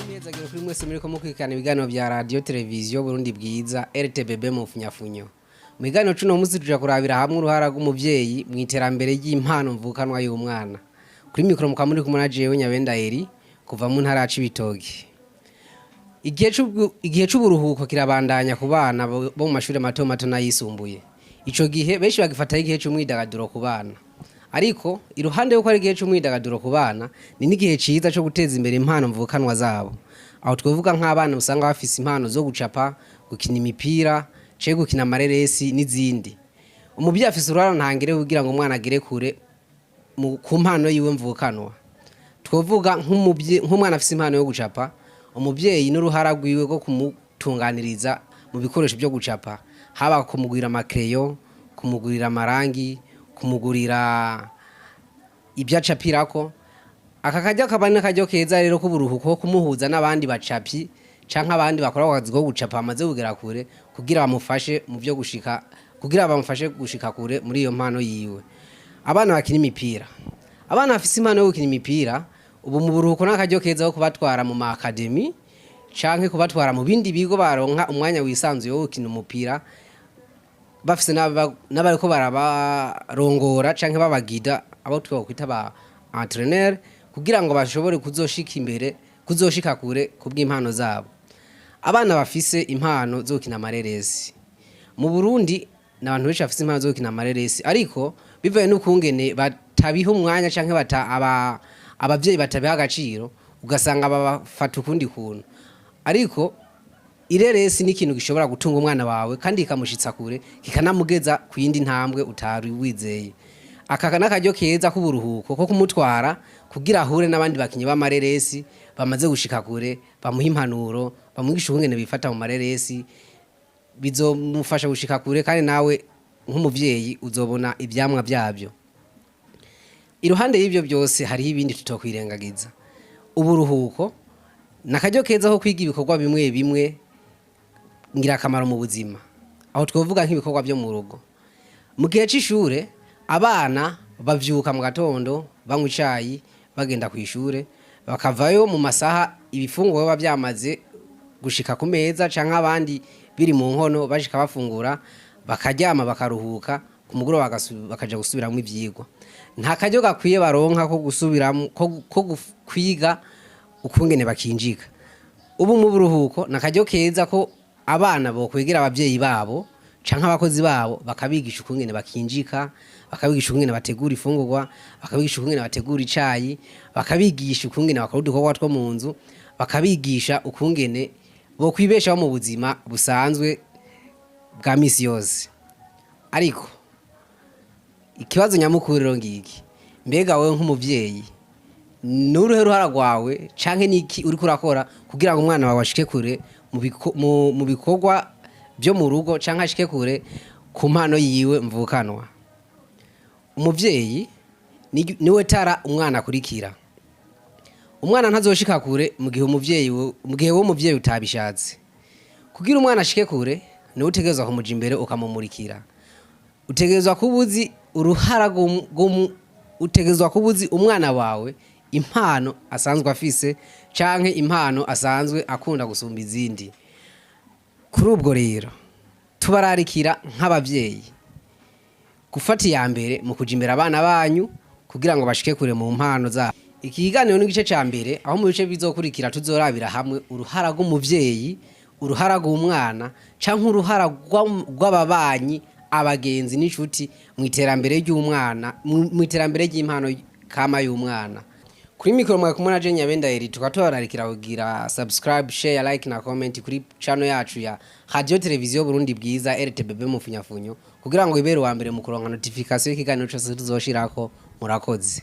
Imyizagiro kuri mwese muriko mukurikirana ibiganiro vya radio televiziyo Burundi Bwiza, RTBB mu funyafunyo. Mu kiganiro c'uno munsi tuja kurabira hamwe uruhara rw'umuvyeyi mu iterambere ry'impano mvukanwa y'umwana. Kuri mikoro mukaba muri kumwe na jewe Nyabenda Eri kuva mu ntara ya Cibitoke. Igihe c'uburuhuko kirabandanya ku bana bo mu mashuri mato mato n'ayisumbuye. Ico gihe benshi bagifataho igihe c'umwidagaduro ku bana. Ariko iruhande yuko ari igihe c'umwidagaduro ku bana, ni n'igihe ciza co guteza imbere impano mvukanwa zabo. Aho twovuga nk'abana usanga bafise impano zo gucapa, gukina imipira, canke gukina amareresi n'izindi. Umuvyeyi afise uruhara ntangere kugira ngo umwana agere kure ku mpano yiwe mvukanwa. Twovuga nk'umwana afise impano yo gucapa, umuvyeyi n'uruhara rwiwe rwo kumutunganiriza mu bikoresho byo gucapa, haba kumugurira amakereyo, kumugurira amarangi, kumugurira ibyo acapirako. Aka karyo akaba n'akaryo keza rero k'uburuhuko ko kumuhuza n'abandi bacapyi canke abandi bakora ako kazi ko gucapa bamaze kugera kure, kugira bamufashe mu vyo gushika, kugira bamufashe gushika kure muri iyo mpano yiwe. Abana bakina imipira, abana bafise impano yo gukina imipira, ubu mu buruhuko n'akaryo keza ko kubatwara mu ma academy canke kubatwara mu bindi bigo, baronka umwanya wisanzuye wo gukina umupira, bafise n'abariko barabarongora canke babagida, abo twokwita ba entraîneur, kugira ngo bashobore kuzoshika imbere, kuzoshika kure kubw'impano zabo. Abana bafise impano zo gukina amareresi mu Burundi, ni abantu benshi bafise impano zo gukina amareresi, ariko bivaye n'ukungene batabiha umwanya canke abavyeyi batabiha agaciro, ugasanga babafata ukundi kuntu. Ariko ireresi ni ikintu gishobora gutunga umwana wawe kandi kikamushitsa kure, kikanamugeza ku yindi ntambwe utari wizeye. Aka n'akaryo keza k'uburuhuko ko kumutwara kugira ahure n'abandi bakinyi b'amareresi bamaze gushika kure, bamuha impanuro, bamwigisha ukungene bifata mu mareresi. Bizomufasha gushika kure, kandi nawe nk'umuvyeyi uzobona ivyamwa vyavyo. Iruhande y'ivyo byose, hariho ibindi tutokwirengagiza. Uburuhuko ni akaryo keza ko kwiga ibikorwa bimwe bimwe ngirakamaro mu buzima. Aho twovuga nk'ibikorwa byo mu rugo. Mu gihe c'ishure, abana bavyuka mu gatondo, banywa icayi, bagenda ku ishure, bakavayo mu masaha ibifungurwa biba byamaze gushika ku meza canke abandi biri mu nkono. Bashika bafungura, bakaryama, bakaruhuka. Ku mugoroba bakaja gusubiramwo ivyigwa. Nta karyo gakwiye baronka ko gusubiramwo, ko kwiga ukungene bakinjika. Ubu mu buruhuko ni akaryo keza ko abana bokwegera abavyeyi babo canke abakozi babo, bakabigisha ukungene bakinjika, bakabigisha ukungene bategura ifungurwa, bakabigisha ukungene bategura icayi, bakabigisha ukungene bakora udukorwa two mu nzu, bakabigisha ukungene bokwibeshaho mu buzima busanzwe bwa misi yose. Ariko ikibazo nyamukuru rero ngiki: mbega wowe nk'umuvyeyi, nuruhe ruhara rwawe canke niki uriko urakora kugira ngo umwana wawe ashike kure mu bikorwa byo mu rugo, canke ashike kure ku mpano yiwe mvukanwa? Umuvyeyi niwe tara umwana akurikira. Umwana ntazoshika kure mu gihe wowe umuvyeyi utabishatse. Kugira umwana ashike kure, niwe utegerezwa kumuja imbere ukamumurikira. Utegerezwa kuba uzi uruhara utegerezwa kuba uzi umwana wawe, impano asanzwe afise canke impano asanzwe akunda gusumba izindi. Kuri ubwo rero, tubararikira nk'abavyeyi gufata iya mbere mu kuja imbere abana banyu kugira ngo bashike kure mu mpano zabo. Iki kiganiro ni igice ca mbere, aho mu bice bizokurikira tuzorabira hamwe uruhara rw'umuvyeyi, uruhara rw'umwana, canke uruhara rw'ababanyi, abagenzi n'inshuti mu iterambere ry'umwana, mu iterambere ry'impano kama y'umwana. Kuri mikoro mwe kumwe na Jenya Benda Eri. Tukaba tubararikira kugira subscribe, share, like na comment kuri channel yacu ya Radio Televiziyo Burundi Bwiza, RTBB mu funyafunyo, kugira ngo ibere wa mbere mu kuronka notification y'ikiganiro cyose tuzoshirako. Murakoze.